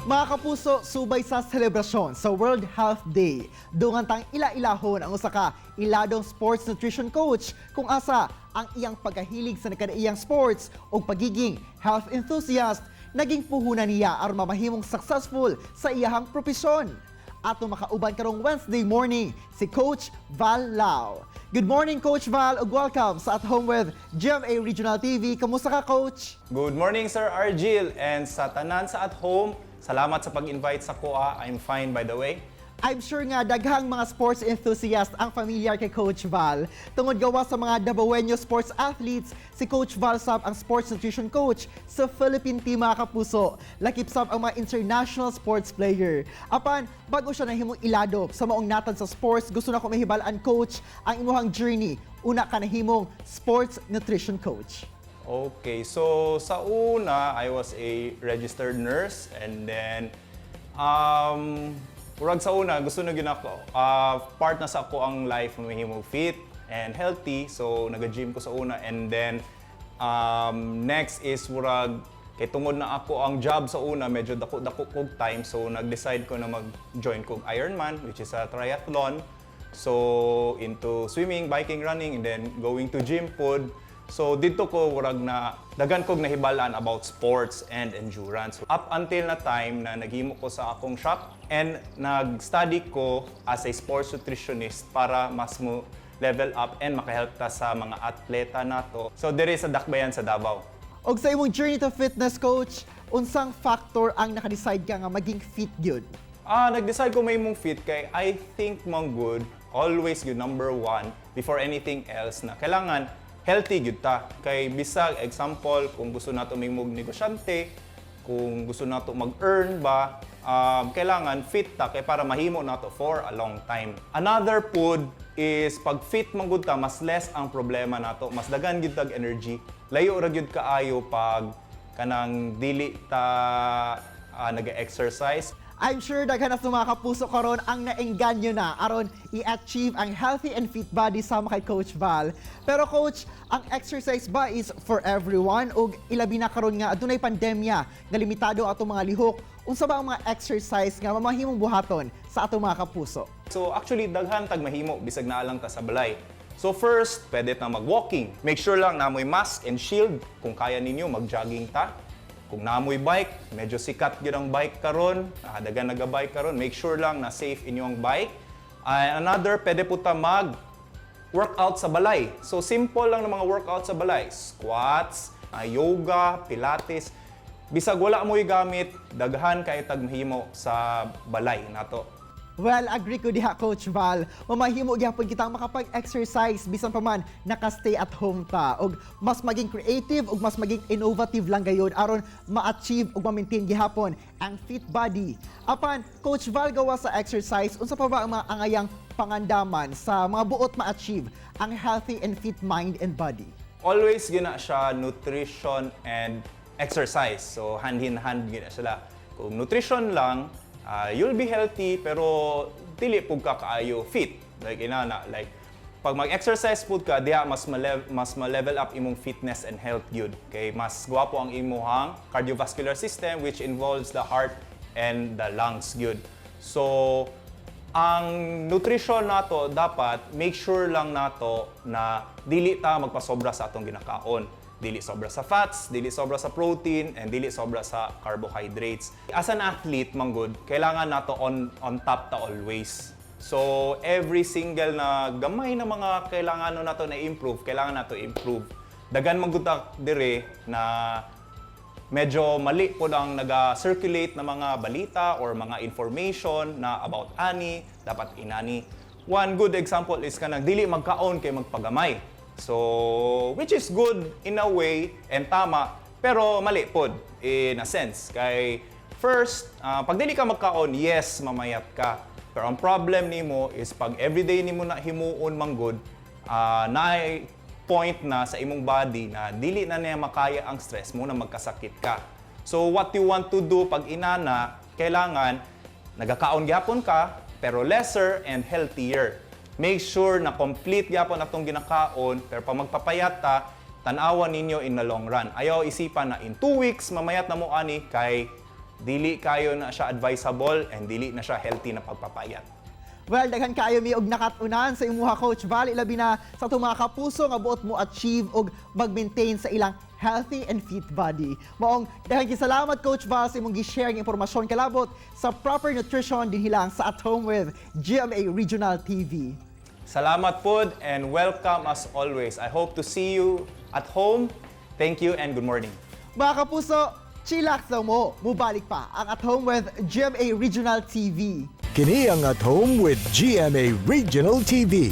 Mga kapuso, subay sa selebrasyon sa World Health Day, dungan tang ila-ilahon ang usa ka iladong sports nutrition coach kung asa ang iyang pagkahilig sa nakadaiyang sports o pagiging health enthusiast naging puhunan niya aron mamahimong successful sa iyahang propesyon. Ato makauban karong Wednesday morning si Coach Val Lao. Good morning, Coach Val, ug welcome sa At Home with GMA Regional TV. Kamusta ka, Coach? Good morning, Sir Argil, and sa tanan sa At Home. Salamat sa pag-invite sa akoa. I'm fine, by the way. I'm sure nga daghang mga sports enthusiast ang familiar kay Coach Val. Tungod gawa sa mga Dabawenyo sports athletes, si Coach Val sab ang sports nutrition coach sa Philippine team, mga kapuso. Lakip sab ang mga international sports player. Apan, bago siya nahimong ilado sa maong natad sa sports, gusto nako mahibal-an, Coach, ang imuhang journey. Una ka nahimong sports nutrition coach. Okay, so sa una, I was a registered nurse and then murag sa una, gusto na gyud ako. Part na sa akoang life mahimong fit and healthy. So naga-gym ko sa una and then next is murag kay tungod na ako ang job sa una medyo dako-dako kog time, so nag-decide ko na mag-join kog Ironman, which is a triathlon. So into swimming, biking, running and then going to gym pod. So dito ko murag na daghan kog nahibalan about sports and endurance. Up until na time na naghimo ko sa akong shop and nag-study ko as a sports nutritionist para mas mo level up and makahelp ta sa mga atleta nato. So diri sa Dakbayan sa Davao. Og sa imong journey to fitness, Coach, unsang factor ang naka-decide ka nga maging fit gyud? Ah, nag-decide ko mahimong fit kay I think man good, always good, number one, before anything else na kailangan healthy gyud ta. Kay bisag example, kung gusto nato mahimong negosyante, kung gusto nato mag-earn ba, kailangan fit ta kay para mahimo nato for a long time. Another pud is pag fit man gud ta, mas less ang problema nato, mas daghan gyud tag energy. Layo ra gyud kaayo pag kanang dili ta nag-exercise. I'm sure daghan na sa mga kapuso karon ang naengganyo na aron i-achieve ang healthy and fit body sama kay Coach Val. Pero Coach, ang exercise ba is for everyone ug ilabi na karon nga adunay pandemya nga limitado atong mga lihok? Unsa ba ang mga exercise nga mamahimong buhaton sa atong mga kapuso? So actually daghan tag mahimo bisag naa lang ta sa balay. So first, pwede ta mag-walking. Make sure lang naa moy mask and shield. Kung kaya ninyo, mag-jogging ta. Kung naa moy bike, medyo sikat gyud ang bike karon, daghan naga-bike karon, make sure lang na safe inyong bike. Another, pwede po ta mag workout sa balay. So simple lang ng mga workout sa balay. Squats, yoga, pilates. Bisag wala mo'y gamit, daghan kay tag mahimo sa balay nato. Well, agree ko diha, Coach Val. Mamahimo gyapon kitang makapag-exercise bisan pa man naka-stay at home ta og mas maging creative ug mas maging innovative lang gayud aron ma-achieve ug ma-maintain gihapon ang fit body. Apan, Coach Val, gawa sa exercise, unsa pa ba ang mga angayang pangandaman sa mga buot ma-achieve ang healthy and fit mind and body? Always gina siya nutrition and exercise. So hand in hand gina sila. Kung nutrition lang, you'll be healthy pero dili pud ka kaayo fit. Like inana, like pag mag-exercise pud ka diha mas ma-level up imong fitness and health gyud. Kay mas gwapo ang imuhang cardiovascular system, which involves the heart and the lungs gyud. So ang nutrition nato dapat make sure lang nato na dili ta magpasobra sa atong ginakaon. Dili sobra sa fats, dili sobra sa protein, and dili sobra sa carbohydrates. As an athlete, manggod, kailangan nato on top ta always. So, every single na gamay na mga kailangan nato na improve, kailangan nato improve. Daghan man gud ta dire na medyo mali po ang naga-circulate na mga balita or mga information na about ani, dapat inani. One good example is kanang dili magkaon kay magpagamay. So, which is good in a way and tama, pero mali pod in a sense. Kay first, pag dili ka magkaon, yes, mamayat ka. Pero ang problem nimo is pag everyday nimo na himuon manggod, naay point na sa imong body na dili na niya makaya ang stress mo na magkasakit ka. So what you want to do pag inana, kailangan nagakaon gyapon ka pero lesser and healthier. Make sure na complete gyapon atong ginakaon, pero pag magpapayat ta, tan-awan ninyo in the long run. Ayaw isipan na in 2 weeks mamayat na mo ani kay Dili kayo na siya advisable and dili na siya healthy na pagpapayat. Well, daghan kaayo mi og nakat-unan sa imuha, Coach Val, ilabi na sa atong mga kapuso nga buot mo achieve og mag-maintain sa ilang healthy and fit body. Maong daghan kay salamat, Coach Val, sa imong gi-share nga impormasyon kalabot sa proper nutrition dinhi lang sa At Home with GMA Regional TV. Salamat pod and welcome as always. I hope to see you at home. Thank you and good morning. Mga kapuso, chillax lang mo, mubalik pa ang At Home with GMA Regional TV. Kini ang At Home with GMA Regional TV.